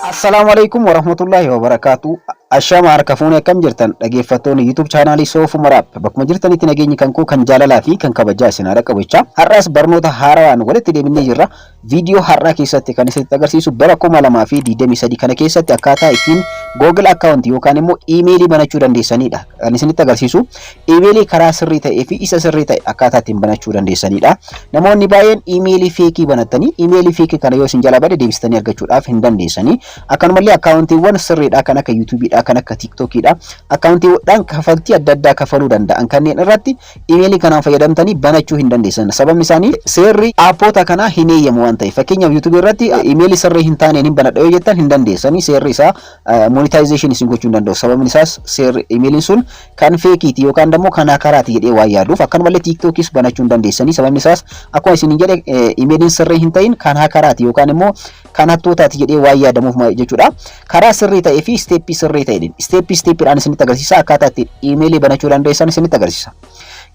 Assalaamu alaikum warahmatullahi wabarakaatu. Ashama harka fuune, akkam jirtan dhaggeeffattoonni YouTube chaanaalii Soofu Maraap? Bakkuma jirtanitti nageenyi kan koo kan jaalalaa fi kan kabajaa isin haa dhaqqabu jechaa, har'as barnoota haarawaan walitti deebinee jirra. Viidiyoo har'aa keessatti kan isinitti agarsiisu bara 2023 kana keessatti akkaataa ittiin Google account yookaan immoo iimeelii banachuu dandeessanidha. Kan isinitti agarsiisu iimeelii karaa sirrii ta'ee fi isa sirrii ta'e akkaataa ittiin banachuu dandeessanidha. Namoonni baay'een iimeelii fake banattanii, iimeelii fake kana yoo isin jalaa bade deebistanii argachuudhaaf hin dandeessanii. Akkanumallee akkaawuntiiwwan sirriidha, kan akka YouTubeiidha, kan akka TikTokiidha. Akkaawuntiiwwan kafaltii adda addaa kafaluu danda'an kanneen irratti iimeelii kanaan fayyadamtanii banachuu hin dandeessan. Sababni isaanii seerri aappoota kanaa hin eeyyamu waan ta'eef. Fakkeenyaaf, YouTubeii irratti iimeelii sirrii hin taaneen hin banadha yoo jettan hin dandeessanii, seerri isaa monetization isin gochuu hin danda'u. Sababni isaas seerri iimeeliin sun kan fakeiiti yookaan immoo kan hackeraati jedhee waan yaaduuf. Akkanumallee TikTokis banachuu hin dandeessanii. Sababni isaas akkuma isin jedhe iimeeliin sirrii hin ta'in kan hackeraati yookaan immoo kan hattootaati jedhee waan yaadamuuf jechuudha. Karaa sirrii ta'ee fi stepii sirrii ta'een, stepii stepiidhaan isinitti agarsiisa, akkaataa ittiin iimeelii banachuu dandeessan isinitti agarsiisa.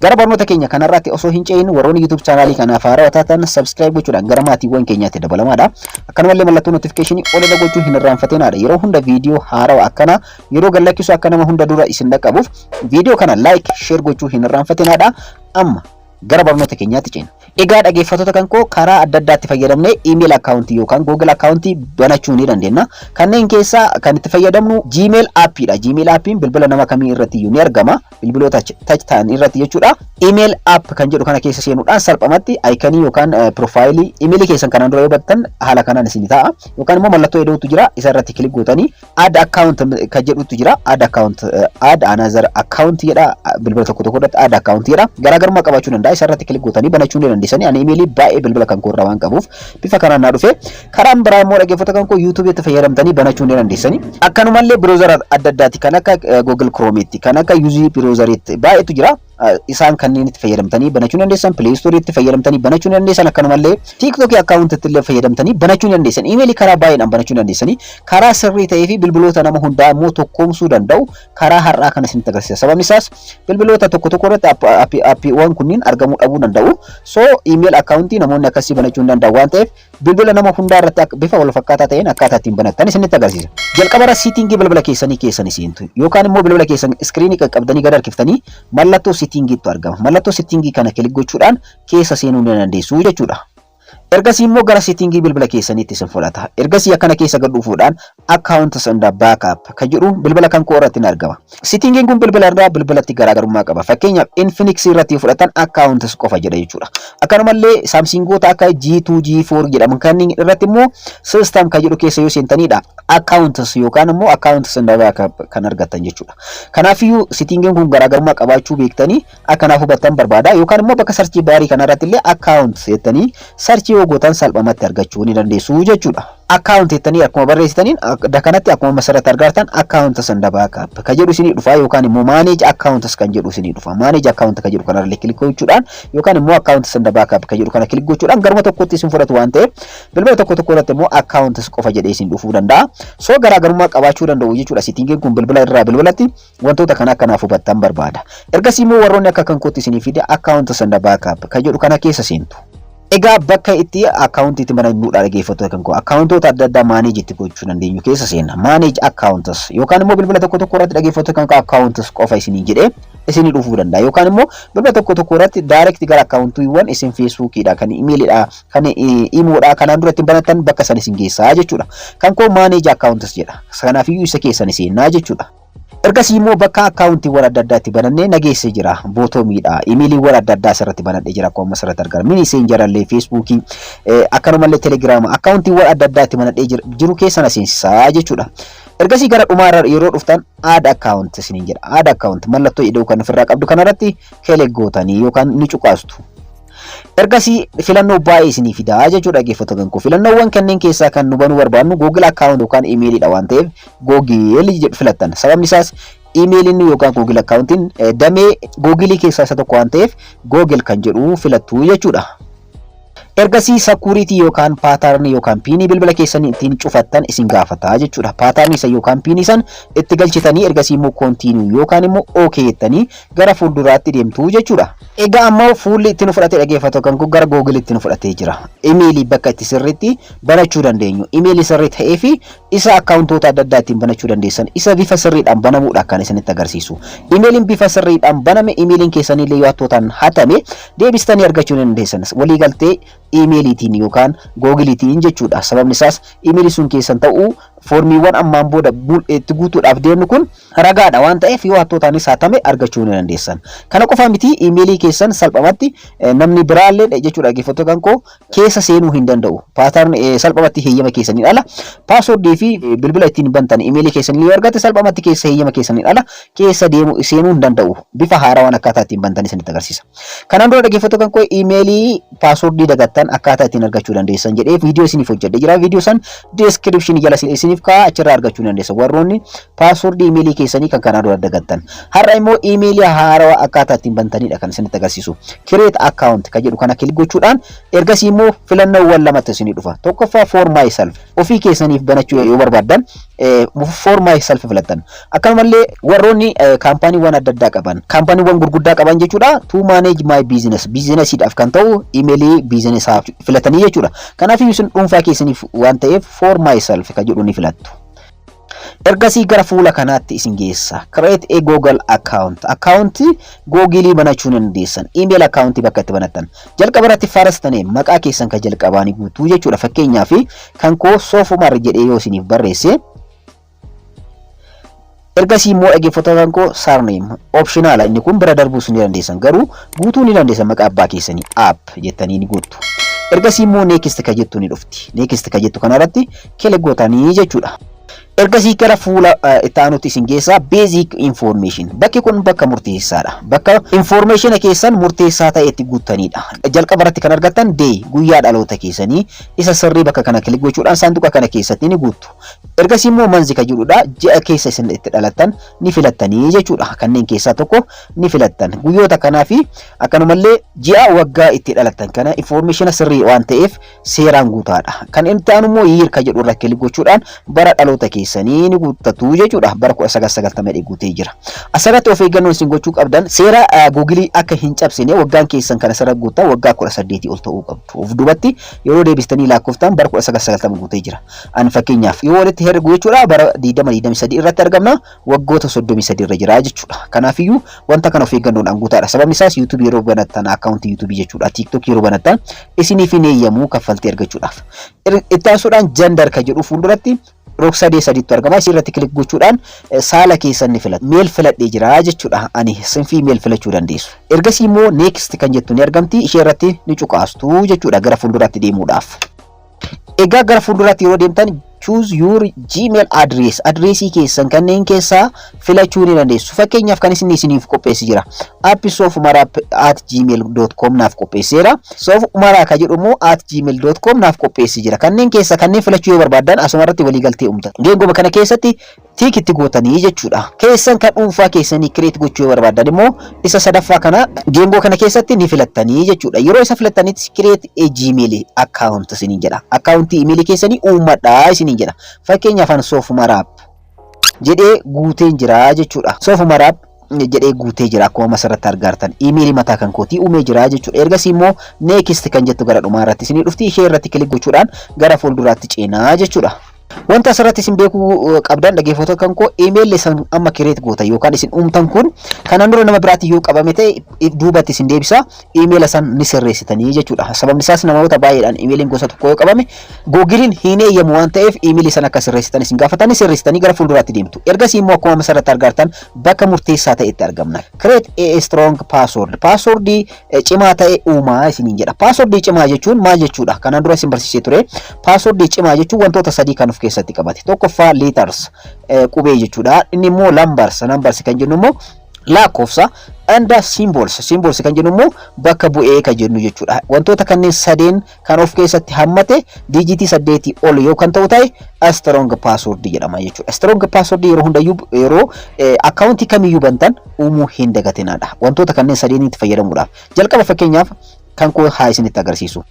Gara barnoota keenya kanarratti osoo hin ce'in, warroonni YouTube chaanaalii kanaaf haarawaa taatan subscribe gochuudhaan gara maatiiwwan keenyaatti dabalamaadha. Akkanumallee mallattoo notificationii ol irra gochuu hin irraanfatinaadha. Yeroo hunda viidiyoo haarawaa akkana yeroo gad lakkisu akka nama hunda dura isin dhaqqabuuf viidiyoo kana like, share gochuu hin irraanfatinaadha. Amma gara barnoota keenyaatti ceena. Egaa dhaggeeffattoota kan koo, karaa adda addaatti fayyadamnee email akkaawuntii yookaan Google akkaawuntii banachuu ni dandeenya. Kanneen keessaa kan itti fayyadamnu Gmail appiidha. Gmail appiin bilbila nama kamii irratti iyyuu ni argama. Bilbiloota touch ta'an irratti jechuudha. Email app kan jedhu kana keessa seenuudhaan salphumatti iconii yookaan profileii emailii keessan kanaan dura yoo battan haala kanaan isin ta'a. Yookaan immoo mallattoo ida'uutu jira. Isa irratti click gootanii add account kan jedhutu jira. Add account, add another account jedha. Bilbila tokko tokko irratti add account jedha. Garaagarummaa qabaachuu danda'a. Isa irratti click gootanii banachuu ni dandeessanii. Ani emailii baay'ee bilbila kan koo irraa waan qabuuf bifa kanaan naa dhufe. Karaan biraa immoo, dhaggeeffattoota kan koo, YouTubeetti fayyadamtanii banachuu ni dandeessanii. Akkanumallee browsera adda addaati, kan akka Google Chromeetti, kan akka UC browseriitti baay'eetu jira. Isaan kanneen itti fayyadamtanii banachuu ni dandeessan, Play Storeitti fayyadamtanii banachuu ni dandeessan, akkanumallee TikTokii akkaawuntitti illee fayyadamtanii banachuu ni dandeessan. Iimeelii karaa baay'eedhaan banachuu ni dandeessanii. Karaa sirrii ta'ee fi bilbiloota nama hundaa immoo tokkoomsuu danda'u karaa har'aa kana isinitti agarsiisa. Sababni isaas bilbiloota tokko tokko irratti appiiwwan kunniin argamuu dhabuu danda'u. So email akkaawuntii namoonni akkasii banachuu hin danda'u waan ta'eef, bilbila nama hundaa irratti bifa wal fakkaataa ta'een akkaataa ittiin banattan isinitti agarsiisa. Jalqaba settingii bilbila keessanii keessan seentu yookaan immoo bilbila keessan screenii qaqqabdanii gad harkiftanii mallattoo settingiitu argama. Mallattoo settingii kana click gochuudhaan keessa seenuu ni dandeessu jechuudha. Ergasii immoo gara settingii bilbila keessaniitti isin fudhata. Ergasii akkana keessa gad dhufuudhaan accounts and backup kan jedhu bilbila kan koo irratti ni argama. Settingiin kun bilbila irraa bilbilatti garaagarummaa qaba. Fakkeenyaaf, Infinix irratti yoo fudhatan accounts qofa jedha jechuudha. Akkanumallee Samsungoota akka G2, G4 jedhaman kanneen irratti immoo system kan jedhu keessa yoo seentanidha, accounts yookaan immoo accounts and backup kan argattan jechuudha. Kanaafiyyuu settingiin kun garaagarummaa qabaachuu beektanii akkanaaf hubattan barbaada. Yookaan immoo bakka search barii kanarratti illee accounts jettanii search yoo gootan salphumatti argachuu ni dandeessu jechuudha. Account jettanii akkuma barreessitaniin kanatti akkuma masarratti argattan accounts and backup kan jedhu isinii dhufa, yookaan immoo manage accounts kan jedhu isinii dhufa. Manage account kan jedhu kanarra click gochuudhaan yookaan immoo accounts and backup kan jedhu kana click gochuudhaan garuma tokkotti isin fudhatu waan ta'eef, bilbila tokko tokko irratti immoo accounts qofa jedhee isin dhufuu danda'a. So garaagarummaa qabaachuu danda'u jechuudha. Settingiin kun bilbila irraa bilbilatti wantoota kana akkanaaf hubattan barbaada. Ergasii immoo warroonni akka kan kootti isinii fide accounts and backup kan jedhu kana keessa seentu. Egaa bakka itti akkaawuntii itti banannudha, dhaggeeffattoota kan koo. Akkaawuntoota adda addaa manage itti gochuu dandeenyu keessa seenna. Manage accounts yookaan immoo bilbila tokko tokko irratti, dhaggeeffattoota kan koo, accounts qofa isinii jedhee isinii dhufuu danda'a. Yookaan immoo bilbila tokko tokko irratti direct gara akkaawuntiiwwan isin Facebookiidha, kan imeelidha, kan imoodha kanaan dura ittiin banattan bakka san isin geessaa jechuudha. Kan koo manage accounts jedha. Kanaafiyyuu isa keessan seennaa jechuudha. Ergasii immoo bakka akkaawuntiiwwan adda addaatti banannee nageessee jira. Bootomiidha. Imeeliiwwan adda addaa asirratti banadhee jira akkuma asirratti argama. Messengerallee, Facebookii, akkanumallee Telegrama, akkaawuntiiwwan adda addaatti banadhee jiru keessa na seensisaa jechuudha. Ergasii gara dhumaarra yeroo dhuftan add account isiniin jedha. Add account mallattoo ida'uu kan ofirraa qabdu kanarratti click gootanii yookaan ni cuqaastu. Ergasii filannoo baay'ee isinii fidaa jechuudha, dhaggeeffattoota kan koo. Filannoowwan kanneen keessaa kan nu banuu barbaadnu Google account yookaan imeeliidha waan ta'eef Google jedhu filattan. Sababni isaas imeeliin yookaan Google accountiin damee Google keessaa isa tokko waan ta'eef Google kan jedhu filattu jechuudha. Ergasii security yookaan pattern yookaan PIN bilbila keessanii ittiin cufattan isin gaafata jechuudha. Pattern isa yookaan PIN san itti galchitanii, ergasii immoo continue yookaan immoo okay jettanii gara fuulduraatti deemtu jechuudha. Egaa ammoo fuulli itti nu fudhatee, dhaggeeffatu kan kun, gara Google itti nu fudhatee jira. Imeelii bakka itti sirriitti banachuu dandeenyu. Imeelii sirrii ta'ee fi isa akkaawuntoota adda addaa ittiin banachuu dandeessan, isa bifa sirriidhaan banamuudha kan isinitti agarsiisu. Imeeliin bifa sirriidhaan baname, imeeliin keessanillee yoo hattootaan hatame, deebistanii argachuu ni dandeessan. Waliigaltee imeeliitiin yookaan Googiliitiin jechuudha. Sababni isaas imeelii sun keessan ta'uu foormiiwwan ammaan booda itti guutuudhaaf deemnu kun ragaadha waan ta'eef, yoo hattootaanis hatame argachuu ni dandeessan. Kana qofa miti, imeelii keessan salphumatti namni biraallee jechuudha, dhaggeeffattoota kan koo, keessa seenuu hin danda'u. Pattern salphumatti heeyyama keessaniin ala, password fi bilbila ittiin bantan imeelii keessanii yoo argate, salphumatti keessa heeyyama keessaniin ala keessa deemu seenuu hin danda'u. Bifa haarawaan akkaataa ittiin bantan isinitti agarsiisa. Kanaan dura, dhaggeeffattoota kan koo, imeelii password dagattan akkaataa ittiin argachuu dandeessan jedhee viidiyoo isiniif hojjedhee jira. Viidiyoo san description jala isiniif kaa'aa, achirraa argachuu dandeessa. Warroonni password imeelii keessanii kan kanaan dura dagattan. Har'a immoo imeelii haarawaa akkaataa ittiin bantanidha kan isinitti agarsiisu. Create account kan jedhu kana click gochuudhaan, ergasii immoo filannoowwan lamatti isinii dhufa. Tokkoffaa, for myself, ofii keessaniif banachuu yoo barbaaddan for myself filattan. Akkanumallee warroonni kaampaaniiwwan adda addaa qaban, kaampaaniiwwan gurguddaa qaban jechuudha. To manage my business, businessiidhaaf kan ta'u imeelii businessaaf filatanii jechuudha. Kanaaf isin dhuunfaa keessaniif waan ta'eef for myself kan jedhu ni filattu. Ergasii gara fuula kanaatti isin geessa. Create a Google account. Account Google banachuu ni dandeessan. Email account bakka itti banattan. Jalqaba irratti first name, maqaa keessan kan jalqabaa ni guutuu jechuudha. Fakkeenyaaf kan koo Soofumar jedhee yoo isiniif barreesse, ergasii immoo, dhaggeeffattoota kan koo, surname optional, inni kun bira darbuus ni dandeessan, garuu guutuu ni dandeessan. Maqaa abbaa keessanii app jettanii ni guuttu. Ergasii immoo next ka jettu ni dhufti. Next ka jettu kanarratti click gootanii jechuudha. Ergasii gara fuula itti aanutti isin geessaa, basic information. Bakki kun bakka murteessaadha. Bakka information keessan murteessaa ta'e itti guuttanidha. Jalqaba irratti kan argattan day, guyyaa dhaloota keessanii isa sirrii bakka kana click gochuudhaan saanduqa kana keessatti ni guuttu. Ergasii immoo month ka jedhudha. Ji'a keessa isin itti dhalattan ni filattanii jechuudha. Kanneen keessaa tokko ni filattan. Guyyoota kanaa fi akkanumallee ji'a waggaa itti dhalattan kana information sirrii waan ta'eef seeraan guutaadha. Kan itti aanu immoo year ka jedhu irra click gochuudhaan bara dhaloota keessanii ni guuttatu jechuudha. Bara 1990 guutee jira. Asirratti of eeggannoon isin gochuu qabdan, seera Googilii akka hin cabsine, waggaan keessan kan asirra guuttan waggaa 18 ol ta'uu qabdu. Of duubatti yeroo deebistanii lakkooftan bara 1990 guutee jira. Ani fakkeenyaaf yoo walitti herregu jechuudha, bara 2023 irratti argamna, waggoota 33 irra jira jechuudha. Kanaafiyyuu wanta kana of eeggannoodhaan guutaadha. Sababni isaas YouTube yeroo banattan, akkaawuntii YouTube jechuudha, TikTok yeroo banattan isiniif hin eeyyamu kaffaltii argachuudhaaf. Itti aansuudhaan gender ka jedhu fuulduratti rog-sadee sadiitu argama. Isii irratti click gochuudhaan saala keessan ni filatu. Male filadhee jira jechuudha. Ani sinfii male filachuu dandeessu. Ergasii immoo next kan jettu ni argamti. Ishee irratti ni cuqaastu jechuudha gara fuulduraatti deemuudhaaf. Egaa gara fuulduraatti yeroo deemtan, choose your Gmail address, adreesii keessan kanneen keessaa filachuu ni dandeessu. Fakkeenyaaf kan isin isiniif qopheessi jira. appsofumara@gmail.com naaf qopheesseera. Soofumara ka jedhu immoo @gmail.com naaf qopheessi jira. Kanneen keessaa kanneen filachuu yoo barbaaddan, asuma irratti waliigaltee uumtan. Geengoma kana keessatti tick itti gootanii jechuudha. Keessan kan dhuunfaa keessanii create gochuu yoo barbaaddan immoo isa sadaffaa kana geengoo kana keessatti ni filattanii jechuudha. Yeroo isa filattanitti create a Gmail account isiniin jedha. Akkaawuntii imeelii keessanii uummadhaa isiniin jedha. Fakkeenyaaf an soofumaraap jedhee guuteen jira jechuudha. Soofumaraap jedhee guutee jira, akkuma asirratti argartan imeelii mataa kan kootii uumee jira jechuudha. Ergasii immoo next kan jettu gara dhumaa irratti isinii dhufti, ishee irratti click gochuudhaan gara fuulduraatti ceenaa jechuudha. Wanta asirratti isin beekuu qabdan, dhaggeeffattoota kan koo, imeelli isin amma create gootan yookaan isin uumtan kun kanaan dura nama biraatti yoo qabame ta'e, duubatti isin deebisa, imeela san ni sirreessitanii jechuudha. Sababni isaas namoota baay'eedhaan imeeliin gosa tokko yoo qabame, Googiliin hin eeyyamu waan ta'eef, imeelii san akka sirreessitan isin gaafatanii, sirreessitanii gara fuulduraatti deemtu. Ergasii immoo akkuma asirratti argartan bakka murteessaa ta'etti argamna. Create a strong password. Passwordii cimaa ta'e uumaa isiniin jedha. Passwordii cimaa jechuun maal jechuudha? Kanaan dura isin barsiisee ture. Passwordii cimaa jechuun wantoota sadii kan of keessatti qabate. Tokkoffaa letters, qubee jechuudha. Inni immoo numbers, numbers kan jennu immoo lakkoofsa, and symbols, symbols kan jennu immoo bakka bu'ee kan jennu jechuudha. Wantoota kanneen sadeen kan of keessatti hammate, diijitii 8 ol yoo kan ta'u ta'e, strong password jedhama jechuudha. Strong password yeroo hundayyuu yeroo akkaawuntii kamiyyuu bantan uumuu hin dagatinaadha. Wantoota kanneen sadeenitti fayyadamuudhaaf. Jalqaba fakkeenyaaf kan koo haa isinitti agarsiisu.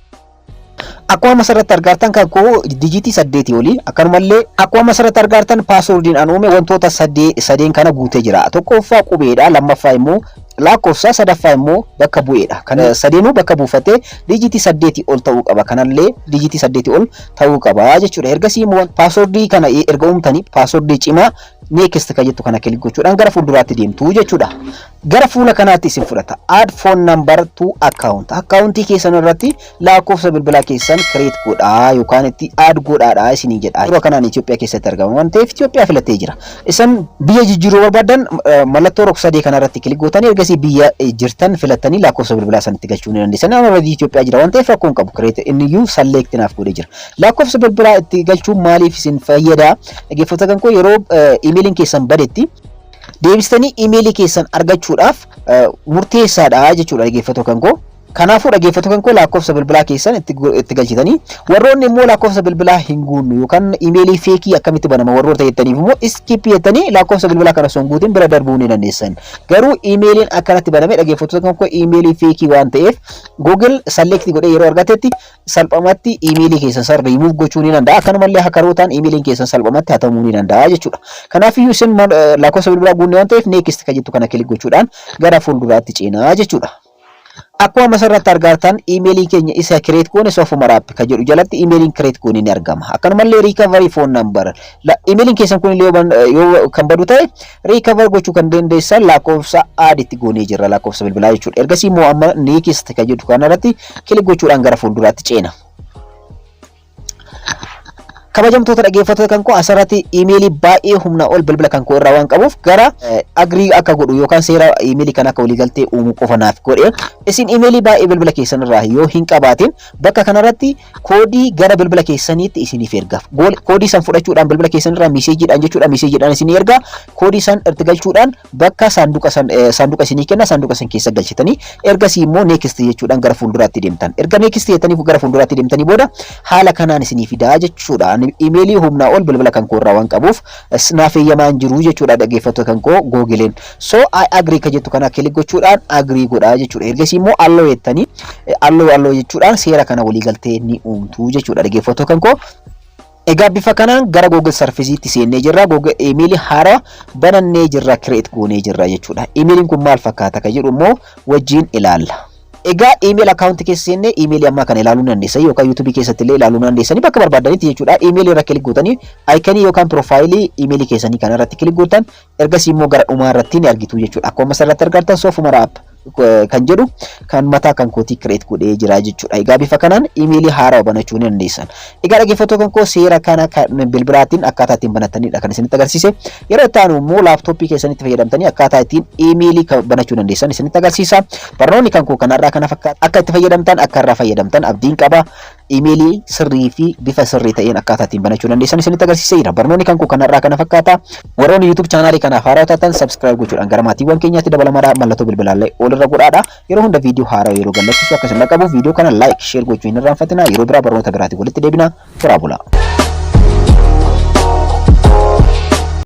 Akkuma asirratti argartan kan koo dijiitii 8 olii, akkanumallee akkuma asirratti argartan passwordiin an uume wantoota sadeen kana guutee jira. Tokkoffaa qubeedha, lammaffaa immoo lakkoofsa, sadaffaa immoo bakka bu'eedha. Kana sadeenuu bakka buufatee dijiitii 8 ol ta'uu qaba. Kanallee dijiitii 8 ol ta'uu qaba jechuudha. Ergasii immoo passwordii kana erga uumtanii passwordii cimaa next kan jettu kana click gochuudhaan gara fuulduraatti deemtu jechuudha. Gara fuula kanaatti isin fudhata. Add phone number to account. Accountii keessan irratti lakkoofsa bilbilaa keessan create godhaa yookaan itti add godhaadha isinii jedha. Yeroo kanaan Itoophiyaa keessatti argama waan ta'eef Itoophiyaa filatee jira. Isin biyya jijjiiruu barbaadan mallattoo rog-sadee kana irratti click gootanii ergasii biyya jirtan filattanii lakkoofsa bilbilaa sanatti galchuu ni dandeessan. Nama irratti Itoophiyaa jira waan ta'eef rakkoo hin qabu. Create inni iyyuu select naaf godhee jira. Lakkoofsa bilbilaa itti galchuun maaliif isin fayyada? Dhaggeeffattoota kan koo, yeroo imeeliin keessan badetti deebistanii imeelii keessan argachuudhaaf murteessaadha jechuudha, dhaggeeffattoota kan koo. Kanaafuu, dhaggeeffattoota kan koo, lakkoofsa bilbilaa keessan itti galchitanii, warroonni immoo lakkoofsa bilbilaa hin guunnu yookaan imeelii fake akkamitti banama warroota jettaniif immoo skip jettanii lakkoofsa bilbilaa kana osoo hin guutin bira darbuu ni dandeessan. Garuu imeeliin akkanatti baname, dhaggeeffattoota kan koo, imeelii fake waan ta'eef Google select godhee yeroo argatetti salphumatti imeelii keessan san rimuuf gochuu ni danda'a. Akkanumallee hackerootaan imeeliin keessan salphumatti hatamuu ni danda'a jechuudha. Kanaafiyyuu isin lakkoofsa bilbilaa guunne waan ta'eef next kan jettu kana click gochuudhaan gara fuulduraatti ceenaa jechuudha. Akkuma asirratti argartan iimeelii keenya isa create goone Soofumar App kan jedhu jalatti iimeeliin create goone ni argama. Akkanumallee recovery phone number, iimeeliin keessan kun illee yoo kan badu ta'e recover gochuu kan dandeessan lakkoofsa add itti goonee jirra, lakkoofsa bilbilaa jechuudha. Ergasii immoo amma next kan jedhu kanarratti click gochuudhaan gara fuulduraatti ceena. Kabajamtoota dhaggeeffattoota kan koo, asirratti iimeelii baay'ee humna ol bilbila kan koo irraa waan qabuuf gara agree akka godhu yookaan seera iimeelii kan akka waliigaltee uumuu qofa naaf godhe. Isin iimeelii baay'ee bilbila keessan irraa yoo hin qabaatin bakka kanarratti koodii gara bilbila keessaniitti isiniif erga. Koodii san fudhachuudhaan bilbila keessan irraa messageiidhaan jechuudha, messageiidhaan isinii erga. Koodii san itti galchuudhaan bakka saanduqa san saanduqa isinii kenna, saanduqa san keessa galchitanii ergasii immoo next jechuudhaan gara fuulduraatti deemtan. Erga next jettanii gara fuulduraatti deemtanii booda haala kanaan isinii fidaa jechuudha. Iimeelii humnaa ol bilbila kan koo irraa waan qabuuf naaf eeyyamaa hin jiru jechuudha, dhaggeeffattoota kan koo, Googleen. So I agree ka jettu kana click gochuudhaan agree godhaa jechuudha. Ergasii immoo allow jettanii allow allow jechuudhaan seera kana waliigaltee ni uumtu jechuudha, dhaggeeffattoota kan koo. Egaa bifa kanaan gara Google Service'itti seennee jirra. Google iimeelii haaraa banannee jirra, create goonee jirra jechuudha. Iimeeliin kun maal fakkaata kan jedhu immoo wajjin ilaalla. Egaa email accountii keessa seennee iimeelii ammaa kana ilaaluu ni dandeessan yookaan YouTubeii keessatti illee ilaaluu ni dandeessanii bakka barbaadanitti jechuudha. Iimeelii irra click gootanii iconii yookaan profileii iimeelii keessanii kana irratti click gootan, ergasii immoo gara dhumaa irratti ni argitu jechuudha. Akkuma asirratti argattan Soofumar App kan jedhu kan mataa kan kootii create godhee jira jechuudha. Egaa bifa kanaan iimeelii haaraa banachuu ni dandeessan. Egaa dhaggeeffattoota kan koo, seera kana kan bilbilaatiin akkaataa ittiin banatanidha kan isinitti agarsiise. Yeroo itti aanu immoo laaptooppii keessanitti fayyadamtanii akkaataa ittiin iimeelii banachuu dandeessan isinitti agarsiisa. Barnoonni kan koo kanarraa kana fakkaata. Akka itti fayyadamtan, akka irraa fayyadamtan abdiin qaba. Iimeelii sirrii fi bifa sirrii ta'een akkaataa ittiin banachuu dandeessan isinitti agarsiiseera. Barnoonni kan koo kanarraa kana fakkaata. Warroonni YouTube channelii kanaaf haaraa taatan subscribe gochuudhaan gara maatiiwwan keenyaatti dabalamaadha. Mallattoo bilbilaallee ol irra godhaadha. Yeroo hunda viidiyoo haaraa yeroo gadhiisu akka isin dhaqqabuuf viidiyoo kana like, share gochuu hin irraanfatinaa. Yeroo biraa barnoota biraatiin walitti deebina. Toraa bulaa.